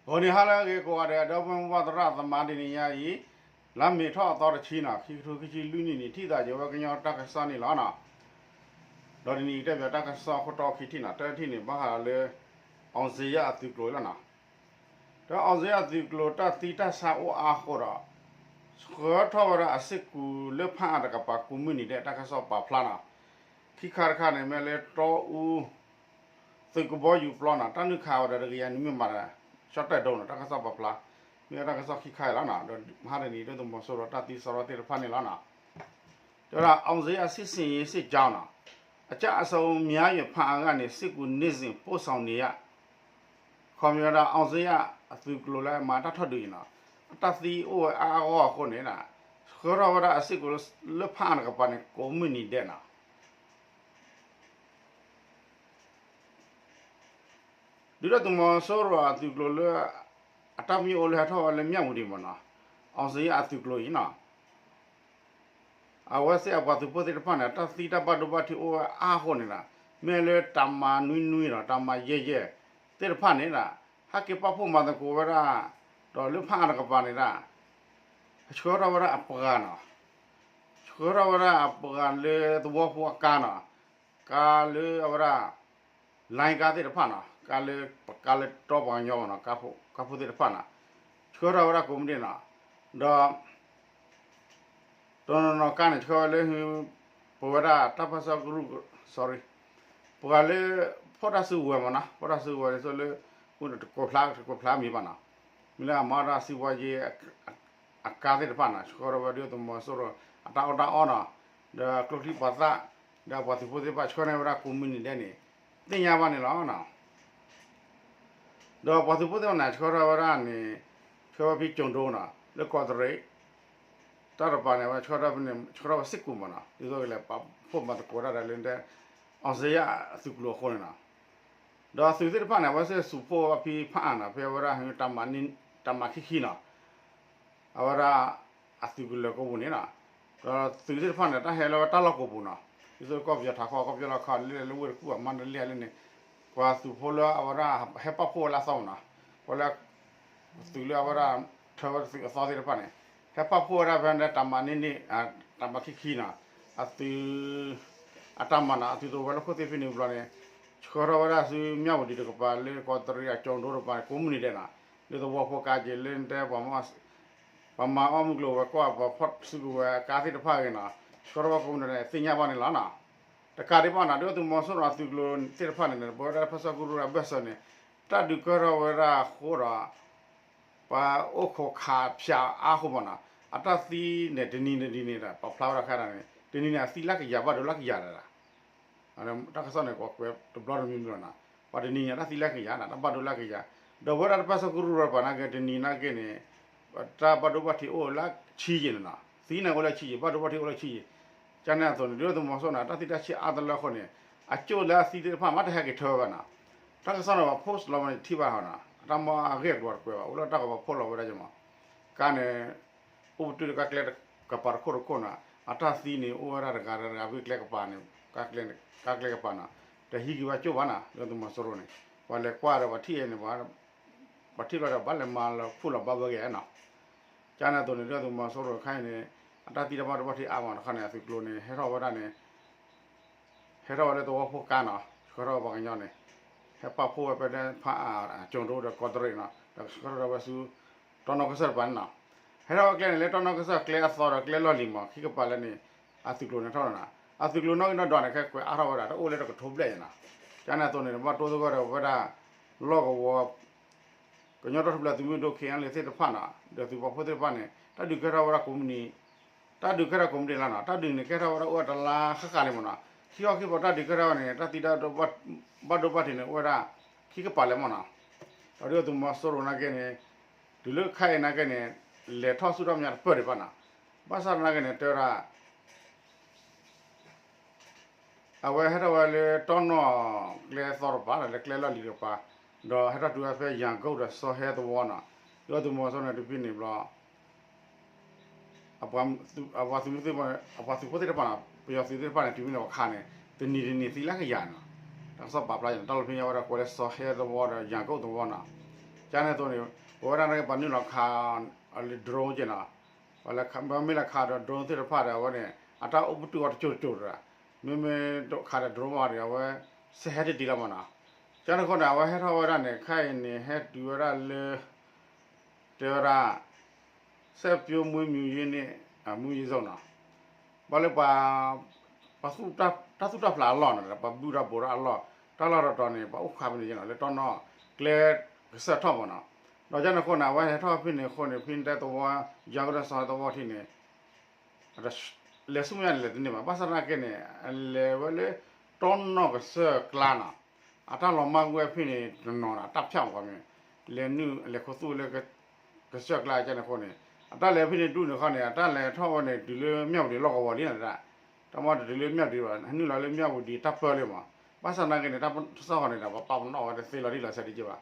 ဂီၤနံၤဟါလၢအဂ့ၤကိးဂၤဒဲး ဒီပုၢ်ဝဲၢ်သရၣ်သမါ တနံၤညါအံၤ လါမ့ၤထီၣ်အသီတဆံနီၤ ခံကထိခံဆံလွံၢ်နံၣ်န့ၣ် ထံၣ်သးယဝဲကညီတၢ်ကစီၣ်န့ၣ်လီၤနီၤ. ဒီးတနံၤအံၤတဲဘၣ်တၢ်ကစီၣ်ခိၣ်တီခံထံၣ်နီၤ တထံၣ်န့ၣ် ဘၣ်ဃးလၢ အောင်ဇေယျအသုးကျိၤလီၤနီၤ. ဒီး အောင်ဇေယျအသုးကျိၤ တၢ်သံတၢ်ဆါအိၣ်အါအဃိဒီး ဆှၢထီၣ်ဝဲဒၣ်အစ့ၢ်ကီးလၢဖးအါတကပၤကိးမုၢ်နံၤဒဲး တၢ်ကစီၣ်ပာ်ဖျါနီၤ. ခံခါတခါန့ၣ် မ့ၢ်လၢတီအူ သုးကဘီယူၤပျီနီၤ တၢ်နုာ်ခးဝဲဒီးတကယၤနံၣ်မ့ၢ်မးဒီး ရှီၣ်တဲၣ်ဒိနီၤ တၢ်ကစီၣ်ပာ်ဖျါ မ့ၢ်တၢ်ကစီၣ်ခံခါအံၤလီၤနီၤ. ဒီးဟါတနံၤ ဒုၣ်ဒါသုးမီၤစိရိၤတၢ်သံစရီသ့ၣ်တဖၣ်န့ၣ်လီၤနီၤ. တဲဝဲဒၣ် အောင်ဇေယျစစ်ဆင်ရေးစစ်ကြောင်းနီၤ အကျအဆုံးများ၍ ဖးအါကနေ စစ်ကူနေ့စဉ်ပို့ဆောင်နေရ ခီမ့ၢ်ဝဲဒၣ် အောင်ဇေယျအသုးကျိၤလၢမၤတၢ်ထီၣ်ဒုးအံၤနီၤ အတၢ်သံအိၣ်ဝဲအါအါဂီၢ်ဂီၢ်အဃိန့ၣ် ဆှၢထီၣ်ဝဲဒၣ်အစ့ၢ်ကီးလၢဖးအါတကပၤန့ၣ် ကိးမုၢ်နံၤဒဲးနီၤ. ဒုၣ်ဒါသုးမီၤစိရိၤအသုးကျိၤလၢ အတၢ်မ့ၢ်အိၣ်လၢဟဲထီၣ်ဝဲလၢမၠၣ်ဝတံၤမးနီၤ အောင်ဇေယျအသုးကျိၤအံၤနီၤ အဝဲသ့ၣ်အပှၤသုးဖိသ့ၣ်တဖၣ်န့ၣ် တၢ်သံတၢ်ဘၣ်ဒိဘၣ်ထံးအိၣ်ဝဲအါအဃိန့ၣ်ဒီး မ့ၢ်လၢတၢ်မၤနွံနွံဒီး တၢ်မၤယဲၢ်ယဲၢ်သ့ၣ်တဖၣ်န့ၣ်ဒီး ဟဲက့ၤပာ်ဖှိၣ်မၤသကိးဝဲဒၣ် ဒီးလၢဖးအါတကပၤန့ၣ်ဒီး ဆှၢထီၣ်ဝဲဒၣ်အပှၤနီၤ, ဆှၢထီၣ်ဝဲဒၣ်အပှၤလၢသဝီဖိအကါနီၤ, ကါလၢအဝဲဒၣ် လိုင်းကါသ့ၣ်တဖၣ်နီၤ, ကါလၢ ကါလၢတီပှၤကညီမးနီၤ, ကါဖိသ့ၣ်တဖၣ်နီၤ, ဆှၢထီၣ်ဝဲဒၣ်ကိးမုၢ်ဒဲးနီၤ, ဒီး တနီၤနီၤကါန့ၣ် ဆှၢဝဲလၢ ပဝဲဒၣ်တၢ်ပၢဆှၢကရူၢ် sorry ပှၤလၢ ဖီၣ်တၢ်စုကဝဲၤမးနီၤ, ဖီၣ်တၢ်စုကဝဲၤန့ၣ် ဆိလၢ တကိးဖျါ တကိးဖျါမံၤဘၣ်နီၤ, မ့ၢ်လၢအမၤတၢ်စံးဘီယ့ အကါသ့ၣ်တဖၣ်နီၤ, ဆှၢထီၣ်ဝဲဒၣ်သုးမီၤစိရိၤ အတၢ်အီၣ်တၢ်အီနီၤ, ဒီးကျိချံပှၤသၣ်, ဒီးပှၤသုးဖိသ့ၣ်တဖၣ်ဆှၢန့ၢ်ဝဲဒၣ်ကိးမုၢ်နံၤဒဲးန့ၣ် သ့ၣ်ညါဘၣ်န့ၣ်လီၤ. ဒီးပှၤသုးဖိသ့ၣ်တဖၣ်န့ၣ် ဆှၢထီၣ်ဝဲဒၣ်န့ၣ်, ဆှၢဝဲဖဲကၠိၤဒိနီၤ, လၢကီးတရံး တၢ်တပၤန့ၣ် အဝဲဆှၢထီၣ်ဖဲန့ၣ် ဆှၢထီၣ်ဝဲစ့ၢ်ကီးမးနီၤ, ဒ်သိးကလဲၤပာ်ဖှိၣ်မၤသကိးတၢ်ဒီးလၢ အောင်ဇေယျအသုးကျိၤအဃိန့ၣ်နီၤ, ဒီးသုးသ့ၣ်တဖၣ်န့ၣ် အဝဲစ့ၢ်ကီးစူးဖှိၣ်ဝဲဖဲဖးအါနီၤ, ဖဲအဝဲဒၣ် တၢ်မၤခံခံနီၤ, အဝဲဒၣ် အသုးကလၢၤကိးပူၤန့ၣ်နီၤ, ဒီးသုးသ့ၣ်တဖၣ်န့ၣ် တၢ်ဟဲလၢဝဲတၢ်လီၢ်ကိးပူၤနီၤ, ဒ်သိးကီၢ်ပယီၤထးခီ ကီၢ်ပယီၤလီၢ်ခီ လၢလၢဝ့ၢ်တကူၣ်အမါတလ့ၢ်လၢန့ၣ်, ပှၤသုးဖိလၢအဝဲဒၣ်ဟဲပာ်ဖှိၣ်ဝဲလၢအသီမးနီၤ, ပှၤလၢ သုးလၢအဝဲဒၣ် ထၢဝဲသုးအသီသ့ၣ်တဖၣ်န့ၣ်, ဟဲပာ်ဖှိၣ်ဝဲဒၣ်ဖဲန့ၣ် တၢ်မၤန့ၢ်န့ၣ်, တၢ်မၤခံခံနီၤ, အသုး အတၢ်မၤနီၤ, အသုးတအိၣ်ဝဲလၢခိၣ်သ့ၣ်ဖဲန့ၣ်ဘျီန့ၣ်, ဆှၢထီၣ်ဝဲဒၣ်ဆူမၠၣ်ဝတံၤတကပၤ လၢကီးတရံးအကၠိၤဒိတကပၤန့ၣ် ကိးမုၢ်နံၤဒဲးနီၤ, လၢသဝီဖိကါက့ၤလၢတဲ ပှၤမၤအီၣ်မုၢ်ကျိၤဝဲၤကွာ် ပှၤဖီၣ်စုကဝဲၤကါသ့ၣ်တဖၣ်ဂ့ၤနီၤ, ဆှၢထီၣ်ဝဲကိးမုၢ်နံၤဒဲးန့ၣ် သ့ၣ်ညါဘၣ်န့ၣ်လီၤနီၤ. တကးဒံးဘၣ်နီၤ, ဒုၣ်ဒါသုးမီၤစိရိၤအသုးကျိၤသ့ၣ်တဖၣ်န့ၣ် ပဝဲဒၣ်တၢ်ပၢဆှၢကရူၢ်အဘၢၣ်စၢၤန့ၣ်, တၢ်ဒုးကဲထီၣ်ဝဲဒၣ်အဃိဒီး ပှၤအိၣ်ခိးခးဖၠးအါဃိမးနီၤ, အတၢ်သံန့ၣ် တနံၤတနံၤန့ၣ်ဒီး ပာ်ဖျါဝဲဒၣ်ခဲဒၣ်န့ၣ် တနံၤန့ၣ် အသံလၢကယၤဘၣ်ဒိလၢကယၤဒၣ်, တၢ်ကစီၣ်န့ၣ် ကွဲးတဘျီတမံၤမံၤလီၤနီၤ, ပှၤတနံၤညါတၢ်သံလၢကယၤနီၤ, တၢ်ဘၣ်ဒိလၢကယၤ, ဒီးပဝဲဒၣ်တၢ်ပၢဆှၢကရူၢ်တကပၤနာ်က့ တနံၤနာ်က့န့ၣ် တၢ်ဘၣ်ဒိဘၣ်ထံးအိၣ်လၢဆံယံာ်န့ၣ်နီၤ, သံန့ၣ်အိၣ်လၢဆံယံာ် ဘၣ်ဒိဘၣ်ထံးအိၣ်လၢဆံယံာ်, ကန့ၣ်အသိးန့ၣ် ဒုၣ်ဒါသုးမီၤစိရိၤန့ၣ် တၢ်သံတၢ်ဆံးအါတလၢအဃိန့ၣ်, အကၠိၣ်လၢအသံသ့ၣ်တဖၣ်မ့ၢ်တဟဲက့ၤထၢဝဲဘၣ်နီၤ, တၢ်ကစီၣ်န့ၣ် ပှၤ post လီၤမးန့ၣ်ထံၣ်ဘၣ်ဟီနီၤ, အတၢ်မ့ၢ်အဂ့ၢ်အကျိၤတကွဲးဘၣ် အိၣ်လၢတၢ်ကပၤ post လီၤဝဲဒၣ်က့ၤမး, ကါန့ၣ် အိၣ်ပတုာ်လၢကါကျဲကပၤတခိၣ်တခိၣ်နီၤ, အတၢ်သံန့ၣ် အိၣ်ဝဲဒၣ်တဂၤတဂၤဖဲကျဲကပၤန့ၣ်, ကါကျဲကပၤနီၤ, တဟံးက့ၤဘၣ်ကၠိၣ်ဘၣ်နီၤ, ဒုၣ်ဒါသုးမီၤစိရိၤန့ၣ်, ပှၤလဲၤကွၢ်ဒီးပှၤထံၣ်အံၤန့ၣ် ပှၤထံၣ်ဘျီဒီး ဘၣ်လဲၤမၤလီၤခူၣ်လီၤဘၣ်ဝဲက့ၤနီၤ, ကန့ၣ်အသိးန့ၣ် ဒုၣ်ဒါသုးမီၤစိရိၤခဲအံၤန့ၣ်, အတၢ်သံတၢ်ဘၣ်ဒိဘၣ်ထံးအါမးတခီန့ၣ် အသုးကျိၤန့ၣ် ဟဲထီၣ်ဝဲဒၣ်န့ၣ် ဟဲထီၣ်ဝဲလၢသဝီဖိကါနီၤ, ဆှၢထီၣ်ဝဲပှၤကညီန့ၣ်, ဟဲပာ်ဖှိၣ်ဝဲဖဲဖးအါကၠိၤဒိဒီးကီးတရံးနီၤ, ဒီးဆှၢထီၣ်ဝဲဆူ တီနီၢ်ကစၢၢ်တကပၤန့ၣ်နီၤ, ဟဲထီၣ်ဝဲကျဲန့ၣ် လၢတီနီၢ်ကစၢၢ်ကျဲအသီဒီးကျဲလီၢ်လံၤမး ခံကပၤလၢန့ၣ်, အသုးကျိၤန့ၣ်ထီၣ်နီၤ, အသုးကျိၤနီၣ်ဂံၢ်နီၣ်ဒွးန့ၣ် ခဲကွဲးအါထီၣ်ဝဲဒၣ် တအိၣ်လၢတကထိဘျဲၣ်နီၤ, ကန့ၣ်အသိးန့ၣ် ဘၣ်တိသကိးဒီးဝဲဒၣ် လီၢ်ကဝီၤ ကညီတၢ်ထူၣ်ဖျဲးသုးမုၢ်ဒိၣ် ခဲအံၤလၢသ့ၣ်တဖၣ်နီၤ, ဒီးသုးပာ်ဖှိၣ်သ့ၣ်တဖၣ်န့ၣ် တၢ်ဒုးကဲထီၣ်ဝဲဒၣ်ကိးမုၢ်နံၤ, တၢ်ဒုးကဲထီၣ်ကိးမုၢ်နံၤလီၤနီၤ, တၢ်ဒုးန့ၣ်ကဲထီၣ်ဝဲဒၣ်အိၣ်ဝဲတလါဃၣ်ဃၣ်လံမးနီၤ, ခံခီခံကပၤတၢ်ဒုးကဲထီၣ်ဝဲန့ၣ် တၢ်သံတၢ်ဘၣ်ဒိဘၣ်ထံးန့ၣ် အိၣ်ဝဲဒၣ် ခံကပၤလၢမးနီၤ, ဒီးဒုၣ်ဒါသုးမီၤစိရိၤနာ်က့န့ၣ်, တုၤလၢခဲအံၤနာ်က့န့ၣ်, လဲၤထီၣ်ဆူၣ်ထီၣ်မးတပၢၢ်ဒံးဘၣ်နီၤ, ဘၣ်ဆၣ်သနာ်က့န့ၣ် တဲဝဲဒၣ် အဝဲဟဲထီၣ်ဝဲလၢတီနီၢ်ကျဲသီတကပၤ လၢကျဲလီၢ်လံၤတကပၤ, ဒီးဟဲထီၣ်တုၤဝဲဖဲယၤကိၣ်ဒီးစီၤဟဲသဝီနီၤ, ဒုၣ်ဒါသုးမီၤစိရိၤန့ၣ်တဖဲန့ၣ်ဘျီ အပှၤသုးမုၢ်သ့ၣ်တဖၣ်, အပှၤသုးဖိသ့ၣ်တဖၣ်န့ၣ်, ပယီၤသုးသ့ၣ်တဖၣ်န့ၣ် တုၤမ့ၢ်န့ၣ်ပှၤခးန့ၣ်, တနံၤတနံၤသံလၢကယၤန့ၣ်လီၤ, တၢ်ကစီၣ်ပာ်ဖျါန့ၣ် တၢ်လီၢ်ဖဲညါဝဲဒၣ်ကိးလၢစီၤဟဲသဝီဒီးယၤကိၣ်သဝီနီၤ, က ကန့ၣ်အသိးန့ၣ် ပဝဲဒၣ်န့ၣ် ပှၤနုာ်လီၤခးလၢ drone က့နီၤ, ပမ့ၢ်လဲၤခးဒီး drone သ့ၣ်တဖၣ်ဒီး အဝဲန့ၣ် အတၢ်အိၣ်ပတုာ်အီၤတစိၢ်တစိၢ်တရၣ်, မ့မ့ၢ်ခးဒီး drone ဘၣ်န့ၣ် အဝဲ စဲးဟဲတတံၤလီၤမးနီၤ. ကန့ၣ်အဃိန့ၣ် အဝဲဟဲထီၣ်ဝဲဒၣ်န့ၣ် ခဲအံၤန့ၣ် ဟဲတုၤဝဲဒၣ်လၢ တဲဝဲဒၣ် စဲးပၠိမွေးမြူရေးန့ၣ် မူးယစ်ဇုန်နီၤ, ဘၣ်လၢပှၤ ပှၤသူၣ်တၢ်သူၣ်တၢ်ဖျးအလီၢ်နီၤ, ပှၤဘုၣ်တၢ်ဘိးတၢ်အလီၢ်, တၢ်လီၢ်တတီၤန့ၣ် ပှၤအိၣ်ခးဖဲန့ၣ်နီၤ, လၢတီနီၣ်ကျဲကစၢၢ်ထီၣ်မးနီၤ. ဒီးကန့ၣ်အဃိန့ၣ် အဝဲဟဲထီၣ်ဖဲန့ၣ်အဃိန့ၣ် ဖဲန့ၣ်တဲသဝီ ယၤကဒီးစီၤသဝီထံန့ၣ် လဲၤဆူမဲာ်ညါန့ၣ် လဲၤတန့ၢ်ဘၣ်. ဘၣ်ဆၣ်သနာ်က့န့ၣ် လဲၤဝဲလၢ တီနီၣ်ကစၢၢ်ကျါနီၤ, အတၢ်လီၤမၢ်ကွံာ်ဝဲဖဲန့ၣ်တနီၤနီၤ, အတၢ်ဖၠၣ်မးခီမ့ၢ် လဲၤနုာ်လဲၤခူသူၣ်လၢ ကစၢၢ်ကျါကန့ၣ်အဃိန့ၣ် အတၢ်လဲၤဖဲန့ၣ်ဒူၣ်န့ၣ်ခီန့ၣ် အတၢ်လဲၤထီၣ်ဝဲန့ၣ် တုၤလၢမၠၣ်ဝတံၤလီၢ်ကဝီၤလံနီၤ, တၢ်မ့ၢ်တတုၤလၢမၠၣ်ဝတံၤဘၣ်, နုာ်လီၤလၢမၠၣ်ဝတံၤတၢ်ပၢလံမး. ဘၣ်ဆၣ်သနာ်က့န့ၣ် တၢ်ကစီၣ်ဃီန့ၣ်ဒီး ပပာ်ပနီၣ်ဝဲတသ့လီၤတံၢ်လီၤဆဲးတက့ၢ်ဘၣ်.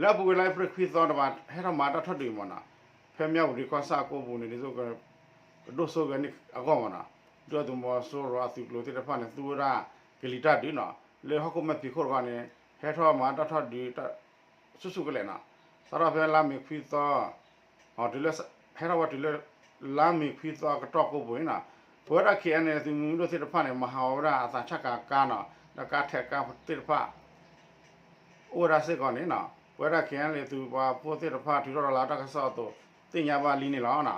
လၢအပူၤကွံာ်လါအ့ဖြ့ၣ်ခွံသီတဘၣ် ဟဲထီၣ်မၤတၢ်ထီၣ်ဒုးမးနီၤ, ဖဲမၠၣ်ဝတံၤကီၢ်ဆၣ်အကိပူၤန့ၣ် ဒ်သိး ကဒိၣ်စိကဲန့ၣ်အဂီၢ်မးနီၤ, ဒုၣ်ဒါသုးမီၤစိရိၤအသုးကျိၤသ့ၣ်တဖၣ်န့ၣ် သူဝဲဒၣ်ကလံၤတၢ်ဒုးနီၤ, လၢဟီၣ်ခိၣ်မဲာ်ဖံးခိၣ်တခီန့ၣ် ဟဲထီၣ်မၤတၢ်ထီၣ်ဒုး ဆူၣ်ဆူၣ်ကလဲာ်နီၤ, စးထီၣ်ဖဲလါမ့ၤခွံသီ တုၤလၢ ဟဲထီၣ်ဝဲတုၤလၢ လါမ့ၤခွံသီအကတီၢ်ကိပူၤန့ၣ်နီၤ, ပဝဲဒၣ် KNLA သုးမုၢ်ဒိၣ်သ့ၣ်တဖၣ်န့ၣ် မၤဟးဂီၤဝဲဒၣ်အသးဆၣ်ကၤကါနီၤ, ဒီးကါထဲးကါသ့ၣ်တဖၣ် အိၣ်ဝဲဒၣ်စ့ၢ်ကီးန့ၣ်နီၤ, ပဝဲဒၣ် KNLA သုးပှၤဖိသ့ၣ်တဖၣ် ထုးထီၣ်ဒီးလၢတၢ်ကစီၣ်အသိး သ့ၣ်ညါဘၣ်လံန့ၣ်လီၤနီၤ.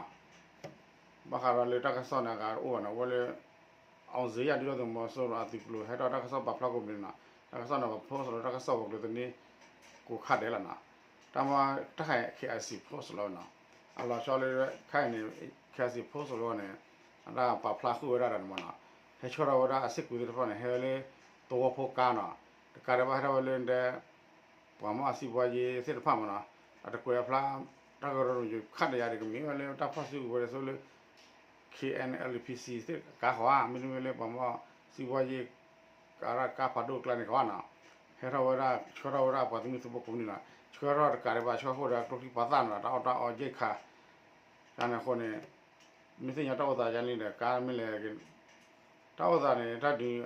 ဘၣ်ဃးဒီးလၢတၢ်ကစီၣ်န့ၣ် အဂၤအိၣ်ဘၣ်နီၤ, အဝဲလၢ အောင်ဇေယျ ဒုၣ်ဒါသုးမီၤစိရိၤအသုးကျိၤ ဟဲထီၣ်တၢ်ကစီၣ်ပာ်ဖျါကိးမုၢ်နံၤနီၤ, တၢ်ကစီၣ်န့ၣ် ပ post လီၤ တၢ်ကစီၣ်ပှၤကျိၤသန့ ကိးခါဒဲးလီၤနီၤ, တၢ်မၤတၢ်ခါ KIC post လီၤနီၤ, အလီၤဆီလၢ ခဲအံၤန့ၣ် KIC post လီၤန့ၣ် အတၢ်ပာ်ဖျါဃုာ်ဝဲဒၣ်ဒီးန့ၣ်မးနီၤ, ဟဲဆှၢထီၣ်ဝဲဒၣ်အစစ်ကူသ့ၣ်တဖၣ်န့ၣ် ဟဲလၢသဝီဖိကါနီၤ, တကးဒံးဘၣ်ဟဲထီၣ်ဝဲလၢ ပှၤမီၢ်အစံးဘှါယ့သ့ၣ်တဖၣ်မးနီၤ, အတကွဲးအဖျါ တၢ်ကရၢကရိခးဒးယၤဒီးကမ့ၢ်ဝဲလၢတၢ်ဖီၣ်စုကဝဲၤဒ်သိးလၢ KNLA PC သ့ၣ်ကါဃီဧါ, မ့တမ့ၢ်လၢပှၤမီၢ်စံးဘှါယ့ ကါရၣ်ကါဖးဒိၣ်ကျါန့ၣ်ဃီနီၤ, ဟဲထီၣ်ဝဲဒၣ် ဆှၢထီၣ်ဝဲဒၣ်ပှၤသုးမုၢ်သံၣ်ဘိကိးမုၢ်နံၤနီၤ, ဆှၢထီၣ်တကးဒံးဘၣ် ဆှၢဃုာ်ဒီးကျိချံမျိာ်သၣ်နီၤ, တၢ်အီၣ်တၢ်အီယဲၢ်ခါ တၢ်န့ၣ်အဃိန့ၣ် မ့ၢ်သ့ၣ်ညါတၢ်အိၣ်သးယါန့ၣ်ဒီး ကါမ့ၢ်လဲၤ တၢ်အိၣ်သးန့ၣ် တၢ်ဒုး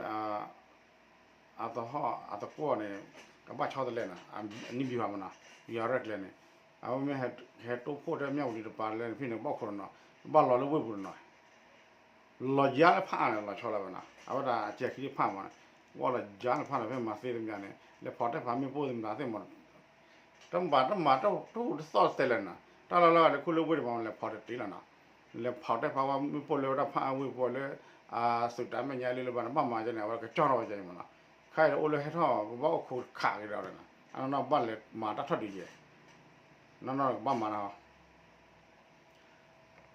အသဟီၣ်အသကွီၢ်န့ၣ် ကဘၣ်ဆီတလဲနီၤ, အနံၣ်ဘံၣ်ဘၣ်မးနီၤ, ယွၤရဲၣ်ကျဲၤန့ၣ် အဝဲမ့ၢ်ဟဲတိၢ်ဖှိၣ်ထဲမၠၣ်ဝတံၤတပၤလဲၣ်န့ၣ် ဖဲန့ၣ်ဘၣ်ခိၣ်နီၤ, ဘၣ်လီၤလၢဝ့ၢ်ပူၤနီၤ, လီၤယါလၢဖးအါန့ၣ် လီၤဆီလီၤဝဲနီၤ, အဝဲဒၣ်အစဲးခံဖးမး, ဝဲလီၤယါလၢဖးန့ၣ် ဖဲမၤသ့တမံၤန့ၣ် လဲၤဖီၣ်တဲဖးမ့ၣ်ပိၢ်သမတၤသ့ၣ်မး တမၤတမၤတၢ်တသီၣ်တသဲလဲၣ်နီၤ, တၢ်လီၢ်လၢအလၢခိၣ်လၢဝ့ၢ်တပၤမး လဲၤဖီၣ်တတ့ၢ်လီၤနီၤ, လဲၤဖီၣ်တဲဖးဝဲမ့ၣ်ပိၢ်လၢဝဲဒၣ်ဖးအါဝ့ၢ်ပူၤလၢ အသုးတၢ်မဲာ်ညါလၢလၢဘၣ်န့ၣ် ဘၣ်မၤယဲန့ၣ် အဝဲကကၠီထီၣ်ဝဲယဲန့ၣ်မးနီၤ, ခဲအံၤအိၣ်လၢဟဲထီၣ်ကဘၣ်အိၣ်ခိးခးက့ၤဒီးနီၤ, အနီၢ်နီၢ်ဘၣ်လဲၤမၤတၢ်ထီၣ်ဒုးယဲ, နီၢ်နီၢ်ကဘၣ်မၤနီၤ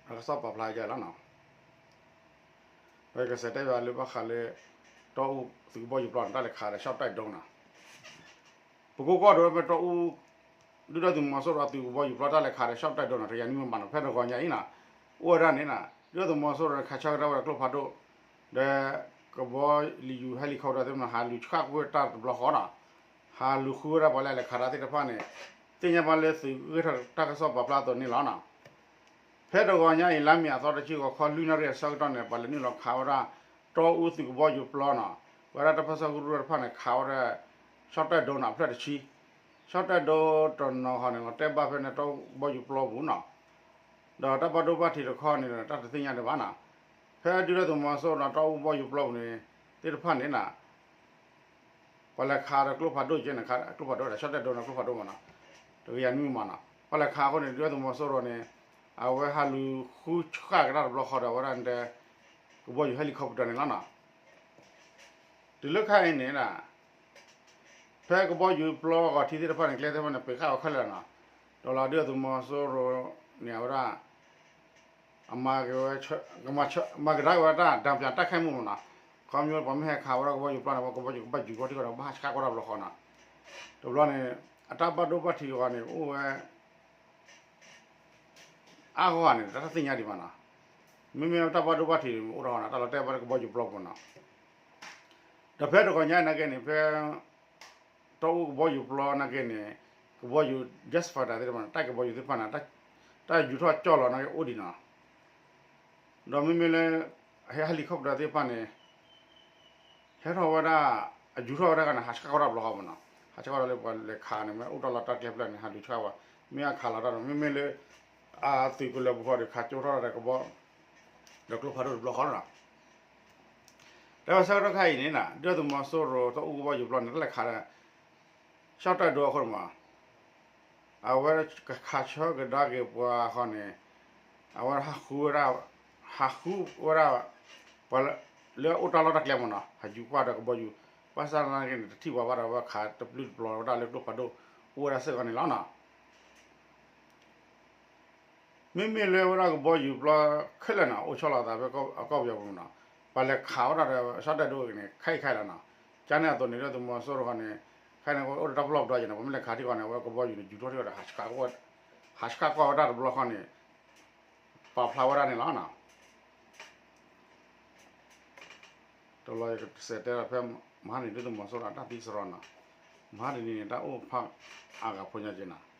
အကစီၣ်ပာ်ဖျါယဲလီၤနီၤ, ပကစးတဲဘၣ်လၢဘၣ်ဃးလၢ တီအူသုးကဘီယူၤပျီန့ၣ် တၢ်လဲၤခးဒီး ရှော့တိုက်ဒုံးနီၤ ပကိးကီၢ်ဒိၣ်ဝဲမ့ၢ်တီအူ ဒုၣ်ဒါသုးမီၤစိရိၤအသုးကဘီယူၤပျီတၢ်လဲၤခးဒီး ရှော့တိုက်ဒုံးနီၤ တကယၤနွံမံးမးနီၤ ဖဲတဂီၤညါအံၤနီၤ, အိၣ်ဝဲဒၣ်န့ၣ်နီၤ ဒုၣ်ဒါသုးမီၤစိရိၤန့ၣ် ခးဆၢကဒါဝဲဒီးကျိဖးဒိၣ် ဒီး ကဘီယူၤ helicopter သ့ၣ်မနီၤ ဟးလူၤဆှၣ်ကွံာ်တၢ်တဘျီဃီနီၤ, ဟးလူၤဃုဝဲဒၣ်ပှၤလၢအလဲၤခးတၢ်သ့ၣ်တဖၣ်န့ၣ် သ့ၣ်ညါဘၣ်လၢသုးဂ့ၢ်ထီၣ်တၢ်ကစီၣ်ပာ်ဖျါအသိးန့ၣ်လီၤနီၤ. ဖဲတဂီၤညါအံၤ လါမ့ၤအသီတဆံ ဂီၤခီလွံၢ်နၣ်ရံၣ်အဆၢကတီၢ်န့ၣ် ပှၤလဲၤနုာ်လီၤခးဝဲဒၣ် တီအူသုးကဘီယူၤပျီနီၤ, ပဝဲဒၣ်တၢ်ပၢၢ်ဆၢကရူၢ်တဖၣ်န့ၣ် ခးဝဲဒၣ် ရှော့တိုက်ဒုံးနီၤ အဖျၢၣ်တဆံ, ရှော့တိုက်ဒုံးတနီၤဃီန့ၣ် လီၤတဲာ်ဘၣ်ဖဲန့ၣ် တီအူကဘီယူၤပျီပူၤနီၤ, ဒီးတၢ်ဘၣ်ဒိဘၣ်ထံးတခီန့ၣ် တၢ်တသ့ၣ်ညါဒံးဘၣ်နီၤ, ဖဲဒုၣ်ဒါသုးမီၤစိရိၤနီၤ တီအူကဘီယူၤပျီပူၤန့ၣ် သ့ၣ်တဖၣ်န့ၣ်နီၤ ပှၤလဲၤခးဒီးကျိဖးဒိၣ်ကဲန့ၣ် ခးကျိဖးဒိၣ်ဒီး ရှော့တိုက်ဒုံးနီၤ ကျိဖးဒိၣ်မနီၤ, တကယၤနွံမံးမးနီၤ, ပှၤလဲၤခးအဃိန့ၣ် ဒုၣ်ဒါသုးမီၤစိရိၤန့ၣ် အဝဲဟးလူၤဃုဆှၣ်ကဒါတဘျီဃီဒီး အဝဲဒၣ်တဲ ကဘီယူၤ helicopter န့ၣ်လီၤနီၤ. တုၤလၢခဲအံၤန့ၣ် ဖဲကဘီယူၤပျီဂီၤထံသ့ၣ်တဖၣ်န့ၣ် ကျဲသ့ၣ်တဖၣ်န့ၣ် ပှ့ၤဃာ်ဝဲခဲလၢာ်လီၤနီၤ, ဒီးလီၤဒုၣ်ဒါသုးမီၤစိရိၤန့ၣ် အဝဲဒၣ် အမၤက့ၤဝဲ မၤကဒါက့ၤဝဲတၢ် တၢ်ဖၠးတၢ်ခဲမုၢ်မနီၤ, ခီဖျိပှၤမ့ၢ်ဟဲခးဝဲဒၣ်ကဘီယူၤပျီန့ၣ် ကဘီယူၤကဘၣ်ယူၤဘီထံကီၢ်ဒီး ဘၣ်ဟးဆှၣ်ကွၢ်တၢ်ဘျီဃီနီၤ, တဘျီန့ၣ် အတၢ်ဘၣ်ဒိဘၣ်ထံးအဂီၢ်န့ၣ် အိၣ်ဝဲ အါဂီၢ်န့ၣ် တၢ်တသ့ၣ်ညါဒံးဘၣ်နီၤ, မ့မ့ၢ်တၢ်ဘၣ်ဒိဘၣ်ထံးန့ၣ် အိၣ်တဂီၢ်နီၤ တၢ်လီၤတဲာ်ဘၣ်လၢကဘီယူၤပျီပူၤနီၤ, ဒီးဖဲတဂီၤညါနာ်က့န့ၣ် ဖဲ တီအူကဘီယူၤပျီနာ်က့န့ၣ် ကဘီယူၤ jet fighter သ့ၣ်တဖၣ်န့ၣ် တၢ်ကဘီယူၤသ့ၣ်တဖၣ်န့ၣ် တၢ်ယူၤထီၣ်ကၠီၣ်လီၤနာ်က့အိၣ်ဒံးနီၤ, ဒီးမ့မ့ၢ်လၢ ဟဲ helicopter သ့ၣ်တဖၣ်န့ၣ် ဟဲထီၣ်ဝဲဒၣ် အယူၤထီၣ်ဝဲဒၣ်ဂၤန့ၣ် ဟးဆှၣ်ကွၢ်တၢ်ဘျီဃီမနီၤ, ဟးဆှၢကဒီးလၢပှၤလဲၤခးန့ၣ် မ့ၢ်အိၣ်တ့ၢ်လီၤတၢ်ကျဲဖျၢၣ်န့ၣ် ဟးဒုးဆှၢဝဲ, မ့ၢ်အခးလီၤတၢ်ဒီး မ့မ့ၢ်လၢ အသုးကလၢၤပူၤဃီဒီး ခးကၠိထီၣ်တၢ်ဒီးကဘီ ဒီးကျိဖးဒိၣ်တဘျီဃီလီၤနီၤ. တၢ်ဆၢကတီၢ်ခါအံၤန့ၣ် ဒုၣ်ဒါသုးမီၤစိရိၤတအိၣ်ကဘီယူၤပျီန့ၣ် တၢ်လဲၤခးဒီး ဆှၢတၢ်ဒိအဃိန့ၣ်မး အဝဲခးဆၢကဒါက့ၤပှၤဃီန့ၣ် အဝဲဟးဃုဝဲဒၣ် ဟးဃုဝဲဒၣ် ပှၤလၢအအိၣ်တ့ၢ်လီၤတၢ်ကျဲမးနီၤ ဟးယူၤကွၢ်ဒီးကဘီယူၤ, ဘၣ်ဆၣ်သနာ်က့န့ၣ် တထံၣ်ဘၣ်ဘၣ်ဒီးအဝဲခးတပျုၢ်တပျီၤဝဲဒၣ်လၢကျိဖးဒိၣ် အိၣ်ဝဲဒၣ်စ့ၢ်ကီးန့ၣ်လီၤနီၤ. မ့မ့ၢ်လၢဝဲဒၣ်ကဘီယူၤပျီခဲလၢာ်န့ၣ် အိၣ်ဆီလီၤအသးဖဲအကီၢ်ပယီၤပူၤန့ၣ်နီၤ, ပှၤလဲၤခးဝဲဒၣ်ဒီးဆှၢတၢ်ဒိအဂ့ၢ်န့ၣ် ခဲအံၤခဲအံၤလီၤနီၤ. ကန့ၣ်အသိးန့ၣ် ဒုၣ်ဒါသုးမီၤစိရိၤဃီန့ၣ် ခဲအံၤန့ၣ် အိၣ်ဒီးတၢ်ပလီၢ်ပဒီယဲန့ၣ် ပှၤမ့ၢ်လဲၤခးထံၣ်ဃီန့ၣ် အဝဲကဘီယူၤန့ၣ် ယူၤထီၣ်ထံၣ်ဝဲဒီး ဟးဆှၢကွၢ်ဝဲတၢ်တဘျီဃီန့ၣ် ပာ်ဖျါဝဲဒၣ်န့ၣ်လီၤနီၤ. တလီၤယကစဲးတဲဒီးဖဲ မဟါန့ၣ် ဒုၣ်ဒါသုးမီၤစိရိၤအတၢ်သံစရီနီၤ, မဟါတနံၤန့ၣ် တၢ်အိၣ်ဖးအါဂၤဖိညါက့ၤနီၤ.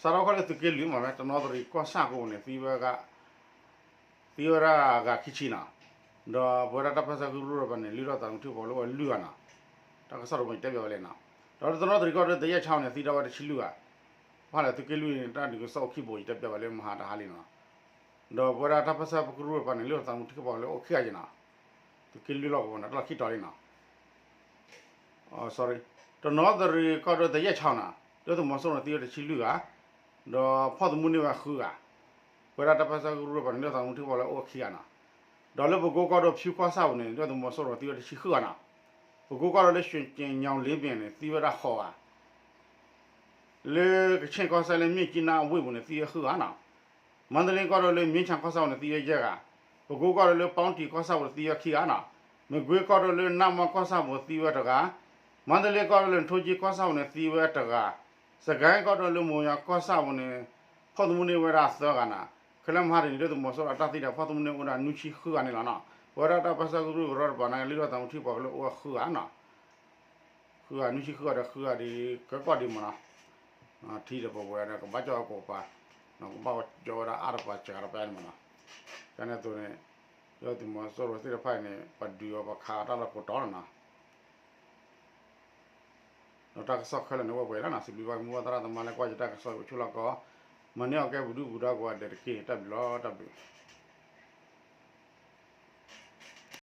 စးထီၣ်ခီလၢသုးက့လွံၢ်မး တနီသရံၣ်ကီၢ်ဆၣ်ကိးပူၤန့ၣ် သံဝဲ သံဝဲဒၣ်အဂၤခံဆံနီၤ, ဒီးပဝဲဒၣ်တၢ်ပၢဆှၢကရူၢ်တဖၣ်န့ၣ် လုၢ်ထီၣ်သးသမူထံကီၢ်လၢဝဲလွံၢ်ဂၤနီၤ. တၢ်ကစီၣ်တဘိယတဲဘၣ်ဝဲလဲၣ်နီၤ, ဒီးတနီသရံၣ်ကီၢ်ဒိၣ်သယဲၢ်ဆါန့ၣ် သံဒၣ်ဝဲတဆံလွံၢ်ဂၤ, ဘၣ်လဲၣ်သုးက့လွံၢ်န့ၣ် တၢ်ဒုးကစီၣ်အိၣ်ခံဘိယတဲဘၣ်ဝဲလၢမဟါတဟါလံနီၤ. ဒီးပဝဲဒၣ်တၢ်ပၢဆှၢကရူၢ်တဖၣ်န့ၣ် လုၢ်ထီၣ်သးသမူထံကီၢ်လၢအိၣ်ခံဂၤက့ၤနီၤ, သုးက့လွံၢ်လီၢ်ကဝီၤန့ၣ် တၢ်လီၢ်ခံတီၤလံနီၤ. တနီသရံၣ်ကီၢ်ဒိၣ်သယဲၢ်ဆါနီၤ, ဒုၣ်ဒါသုးမီၤစိရိၤန့ၣ် သံဝဲတဆံလွံၢ်ဂၤ, ဒီးဖီၣ်သမူန့ၢ်ဝဲဃုဂၤ, ပဝဲဒၣ်တၢ်ပၢဆှၢကရူၢ်တဖၣ်န့ၣ် လုၢ်ထီၣ်သးသမူထံကီၢ်လၢအိၣ်ခံဂၤနီၤ. ဒီးလၢပကိကီၢ်ဒိၣ်ဖၠူကီၢ်ဆၣ်ပူၤန့ၣ် ဒုၣ်ဒါသုးမီၤစိရိၤသံဝဲတဆံဃုဂၤနီၤ, ပကိကီၢ်ဒိၣ်လၢ ရွှေညောင်လေးပင် န့ၣ် သံဝဲဒၣ်ဃိးဂၤ, လၢကခ့ၣ်ကီၢ်စဲၣ်လၢ မြစ်ကြီးနား အဝ့ၢ်ပူၤန့ၣ် သံဝဲဃုဂၤနီၤ. မန္တလေးကီၢ်ဒိၣ်လၢ မြင်းခြံကီၢ်ဆၣ်ပူၤန့ၣ် သံဝဲယဲၢ်ဂၤ, ပဲခူးကီၢ်ဒိၣ်လၢ ပေါင်းတည် ကီၢ်ဆၣ်ပူၤန့ၣ် သံဝဲခံဂၤနီၤ, မကွေးကီၢ်ဒိၣ်လၢ နမ ကီၢ်ဆၣ်ပူၤသံဝဲတဂၤ, မန္တလေးကီၢ်ဒိၣ်လၢ နထိုးကြီး ကီၢ်ဆၣ်ပူၤန့ၣ် သံဝဲတဂၤ, စစ်ကိုင်းကီၢ်ဒိၣ်လၢ မုံရွာ ကီၢ်ဆၣ်ပူၤန့ၣ် ဖီၣ်သမူန့ၢ်ဝဲဒၣ်သၢဂၤနီၤ. ခဲလၢာ်မဟါတနံၤ ဒုၣ်ဒါသုးမီၤစိရိၤအတၢ်သံဒီး ဖီၣ်သမူန့ၢ်အိၣ်ဝဲဒၣ်နွံဆံဃုဂၤန့ၣ်လီၤနီၤ. ပဝဲဒၣ်တၢ်ပၢဆှၢကရူၢ်ကရၢတဖၣ်န့ၣ် လုၢ်ထီၣ်သးသမူထံကီၢ်လၢအိၣ်ဝဲဃုဂၤနီၤ, ဃုဂၤ နွံဆံဃုဂၤဒီးဃုဂၤဒီး ကဲကီၢ်ဒံးမးနီၤ, ထံဒီးပဝဲဒၣ်ကဘၣ်ကၠီၣ်အကိာ်ပၤ, ကဘၣ်ကၠီၣ်ဝဲဒၣ်အါတပၤစှၤတပၤန့ၣ်မးနီၤ. ကန့ၣ်အသိးန့ၣ် ဒုၣ်ဒါသုးမီၤစိရိၤသ့ၣ်တဖၣ်အံၤန့ၣ် ပှၤဒုးအီၤပှၤခးအီၤတၢ်လီၢ်ကိးတီၤလီၤနီၤ. ဒီးတၢ်ကစီၣ်ခဲလၢာ်န့ၣ် အိၣ်ပှဲၤလီၤနီၤ, စံးဘျုးဘၣ်က့ၤမိၢ်ပၢ်သရၣ်သမါလၢကွၢ်ယတၢ်ကစီၣ်အိၣ်ဆူၣ်လီၢ်ကီး, မၤန့ၢ်အီၣ်ကဲပဒုၣ်ပဒါကိးဂၤဒဲးတက့ၢ်. တၢ်ဘျုးလီၤ, တၢ်ဘျုး.